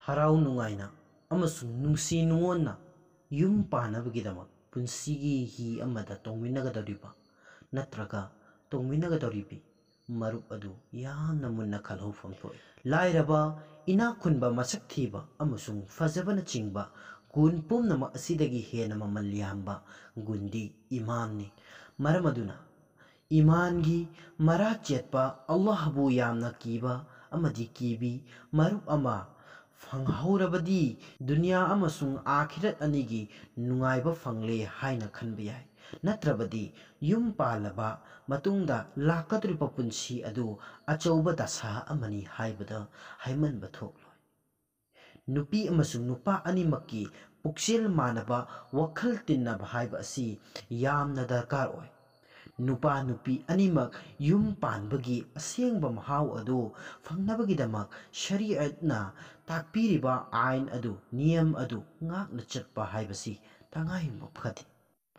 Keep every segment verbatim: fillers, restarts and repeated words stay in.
ꯍꯔꯥꯎ ꯅꯨꯡꯉꯥꯏꯅ ꯑꯃꯁꯨꯡ ꯅꯨꯡꯁꯤ ꯅꯨꯡꯉꯣꯟꯅ ꯌꯨꯝ ꯄꯥꯟꯅꯕꯒꯤꯗꯃꯛ ꯄꯨꯟꯁꯤꯒꯤ ꯍꯤ ꯑꯃꯗ ꯇꯣꯡꯃꯤꯟꯅꯒꯗꯧꯔꯤꯕ ꯅꯠꯇ꯭ꯔꯒ ꯇꯣꯡꯃꯤꯟꯅꯒꯗꯧꯔꯤꯕꯤ ꯃꯔꯨꯞ ꯑꯗꯨ ꯌꯥꯝꯅ ꯃꯨꯟꯅ ꯈꯜꯍꯧꯐꯝ ꯊꯣꯛꯏ꯫ ꯂꯥꯏꯔꯕ, ꯏꯅꯥꯛ ꯈꯨꯟꯕ, ꯃꯁꯛ ꯊꯤꯕ ꯑꯃꯁꯨꯡ ꯐꯖꯕꯅꯆꯤꯡꯕ ꯒꯨꯟ ꯄꯨꯝꯅꯃꯛ ꯑꯁꯤꯗꯒꯤ ꯍꯦꯟꯅ ꯃꯃꯜ ꯌꯥꯝꯕ ꯒꯨꯟꯗꯤ ꯏꯃꯥꯟꯅꯤ꯫ ꯃꯔꯝ ꯑꯗꯨꯅ ꯏꯃꯥꯟꯒꯤ ꯃꯔꯥ ꯆꯦꯠꯄ, ꯑꯜꯂꯥꯍꯕꯨ ꯌꯥꯝꯅ ꯀꯤꯕ ꯑꯃꯗꯤ ꯀꯤꯕꯤ ꯃꯔꯨꯞ ꯑꯃ ꯐꯪꯍꯧꯔꯕꯗꯤ ꯗꯨꯅꯤꯌꯥ ꯑꯃꯁꯨꯡ ꯑꯥꯈꯤꯔꯠ ꯑꯅꯤꯒꯤ ꯅꯨꯡꯉꯥꯏꯕ ꯐꯪꯂꯦ ꯍꯥꯏꯅ ꯈꯟꯕ ꯌꯥꯏ꯫ ꯅꯠꯇ꯭ꯔꯕꯗꯤ ꯌꯨꯝ ꯄꯥꯜꯂꯕ ꯃꯇꯨꯡꯗ ꯂꯥꯛꯀꯗꯧꯔꯤꯕ ꯄꯨꯟꯁꯤ ꯑꯗꯨ ꯑꯆꯧꯕ ꯗꯁꯥ ꯑꯃꯅꯤ ꯍꯥꯏꯕꯗ ꯍꯥꯏꯃꯟꯕ ꯊꯣꯛꯂꯣꯏ꯫ ꯅꯨꯄꯤ ꯑꯃꯁꯨꯡ ꯅꯨꯄꯥ ꯑꯅꯤꯃꯛꯀꯤ ꯄꯨꯛꯆꯦꯜ ꯃꯥꯟꯅꯕ, ꯋꯥꯈꯜ ꯇꯤꯟꯅꯕ ꯍꯥꯏꯕ ꯑꯁꯤ ꯌꯥꯝꯅ ꯗꯔꯀꯥꯔ ꯑꯣꯏ꯫ ꯅꯨꯄꯥ ꯅꯨꯄꯤ ꯑꯅꯤꯃꯛ ꯌꯨꯝ ꯄꯥꯟꯕꯒꯤ ꯑꯁꯦꯡꯕ ꯃꯍꯥꯎ ꯑꯗꯨ ꯐꯪꯅꯕꯒꯤꯗꯃꯛ ꯁꯔꯤꯌꯠꯅ ꯇꯥꯛꯄꯤꯔꯤꯕ ꯑꯥꯏꯟ ꯑꯗꯨ, ꯅꯤꯌꯝ ꯑꯗꯨ ꯉꯥꯛꯅ ꯆꯠꯄ ꯍꯥꯏꯕꯁꯤ ꯇꯉꯥꯏꯕ ꯐꯗꯦ꯫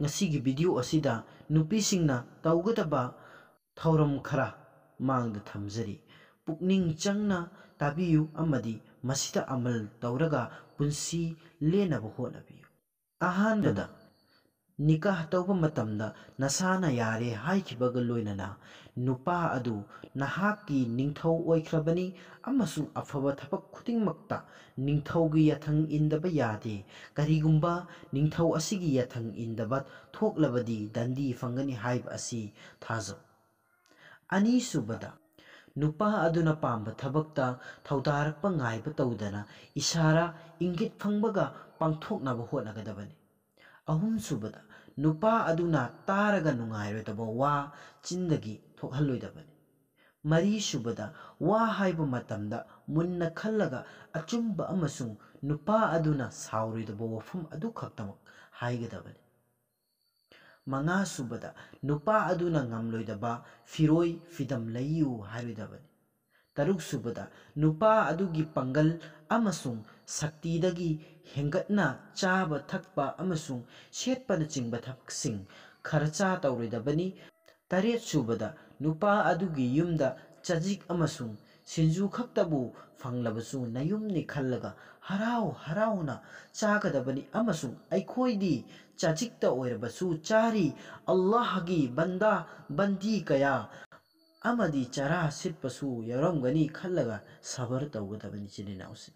ꯉꯁꯤꯒꯤ ꯚꯤꯗꯤꯑꯣ ꯑꯁꯤꯗ ꯅꯨꯄꯤꯁꯤꯡꯅ ꯇꯧꯒꯗꯕ ꯊꯧꯔꯝ ꯈꯔ ꯃꯥꯡꯗ ꯊꯝꯖꯔꯤ꯫ ꯄꯨꯛꯅꯤꯡ ꯆꯪꯅ ꯇꯥꯕꯤꯌꯨ ꯑꯃꯗꯤ ꯃꯁꯤꯗ ꯑꯃꯜ ꯇꯧꯔꯒ ꯄꯨꯟꯁꯤ ꯂꯦꯟꯅꯕ ꯍꯣꯠꯅꯕꯤꯌꯨ꯫ ꯑꯍꯥꯟꯕꯗ, ꯅꯤꯀꯥꯍ ꯇꯧꯕ ꯃꯇꯝꯗ ꯅꯁꯥꯅ ꯌꯥꯔꯦ ꯍꯥꯏꯈꯤꯕꯒ ꯂꯣꯏꯅꯅ ꯅꯨꯄꯥ ꯑꯗꯨ ꯅꯍꯥꯛꯀꯤ ꯅꯤꯡꯊꯧ ꯑꯣꯏꯈ꯭ꯔꯕꯅꯤ ꯑꯃꯁꯨꯡ ꯑꯐꯕ ꯊꯕꯛ ꯈꯨꯗꯤꯡꯃꯛꯇ ꯅꯤꯡꯊꯧꯒꯤ ꯌꯥꯊꯪ ꯏꯟꯗꯕ ꯌꯥꯗꯦ꯫ ꯀꯔꯤꯒꯨꯝꯕ ꯅꯤꯡꯊꯧ ꯑꯁꯤꯒꯤ ꯌꯥꯊꯪ ꯏꯟꯗꯕ ꯊꯣꯛꯂꯕꯗꯤ ꯗꯟꯗꯤ ꯐꯪꯒꯅꯤ ꯍꯥꯏꯕ ꯑꯁꯤ ꯊꯥꯖꯧ꯫ ꯑꯅꯤꯁꯨꯕꯗ, ꯅꯨꯄꯥ ꯑꯗꯨꯅ ꯄꯥꯝꯕ ꯊꯕꯛꯇ ꯊꯧꯗꯥꯔꯛꯄ ꯉꯥꯏꯕ ꯇꯧꯗꯅ ꯏꯁꯥꯔꯥ ꯏꯪꯒꯤꯠ ꯐꯪꯕꯒ ꯄꯥꯡꯊꯣꯛꯅꯕ ꯍꯣꯠꯅꯒꯗꯕꯅꯤ꯫ ꯑꯍꯨꯝꯁꯨꯕꯗ, ꯅꯨꯄꯥ ꯑꯗꯨꯅ ꯇꯥꯔꯒ ꯅꯨꯡꯉꯥꯏꯔꯣꯏꯗꯕ ꯋꯥ ꯆꯤꯟꯗꯒꯤ ꯊꯣꯛꯍꯜꯂꯣꯏꯗꯕꯅꯤ꯫ ꯃꯔꯤꯁꯨꯕꯗ, ꯋꯥ ꯍꯥꯏꯕ ꯃꯇꯝꯗ ꯃꯨꯟꯅ ꯈꯜꯂꯒ ꯑꯆꯨꯝꯕ ꯑꯃꯁꯨꯡ ꯅꯨꯄꯥ ꯑꯗꯨꯅ ꯁꯥꯎꯔꯣꯏꯗꯕ ꯋꯥꯐꯝ ꯑꯗꯨꯈꯛꯇꯃꯛ ꯍꯥꯏꯒꯗꯕꯅꯤ꯫ ꯃꯉꯥꯁꯨꯕꯗ, ꯅꯨꯄꯥ ꯑꯗꯨꯅ ꯉꯝꯂꯣꯏꯗꯕ ꯐꯤꯔꯣꯏ ꯐꯤꯗꯝ ꯂꯩꯌꯨ ꯍꯥꯏꯔꯣꯏꯗꯕꯅꯤ꯫ ꯇꯔꯨꯛꯁꯨꯕꯗ, ꯅꯨꯄꯥ ꯑꯗꯨꯒꯤ ꯄꯥꯡꯒꯜ ꯑꯃꯁꯨꯡ ꯁꯛꯇꯤꯗꯒꯤ ꯍꯦꯟꯒꯠꯅ ꯆꯥꯕ ꯊꯛꯄ ꯑꯃꯁꯨꯡ ꯁꯦꯠꯄꯅꯆꯤꯡꯕ ꯊꯕꯛꯁꯤꯡ ꯈꯔꯆꯥ ꯇꯧꯔꯣꯏꯗꯕꯅꯤ꯫ ꯇꯔꯦꯠꯁꯨꯕꯗ, ꯅꯨꯄꯥ ꯑꯗꯨꯒꯤ ꯌꯨꯝꯗ ꯆꯖꯤꯛ ꯑꯃꯁꯨꯡ ꯁꯤꯡꯖꯨ ꯈꯛꯇꯕꯨ ꯐꯪꯂꯕꯁꯨ ꯅꯌꯨꯝꯅꯤ ꯈꯜꯂꯒ ꯍꯔꯥꯎ ꯍꯔꯥꯎꯅ ꯆꯥꯒꯗꯕꯅꯤ꯫ ꯑꯃꯁꯨꯡ ꯑꯩꯈꯣꯏꯗꯤ ꯆꯥꯖꯤꯛꯇ ꯑꯣꯏꯔꯕꯁꯨ ꯆꯥꯔꯤ꯫ ꯑꯜꯂꯥꯍꯒꯤ ꯕꯟꯗꯥ ꯕꯟꯗꯤ ꯀꯌꯥ ꯑꯃꯗꯤ ꯆꯔꯥ ꯁꯤꯠꯄꯁꯨ ꯌꯥꯎꯔꯝꯒꯅꯤ ꯈꯜꯂꯒ ꯁꯕꯔ ꯇꯧꯒꯗꯕꯅꯤ꯫ ꯏꯆꯤꯟ ꯏꯅꯥꯎꯁꯤꯡ,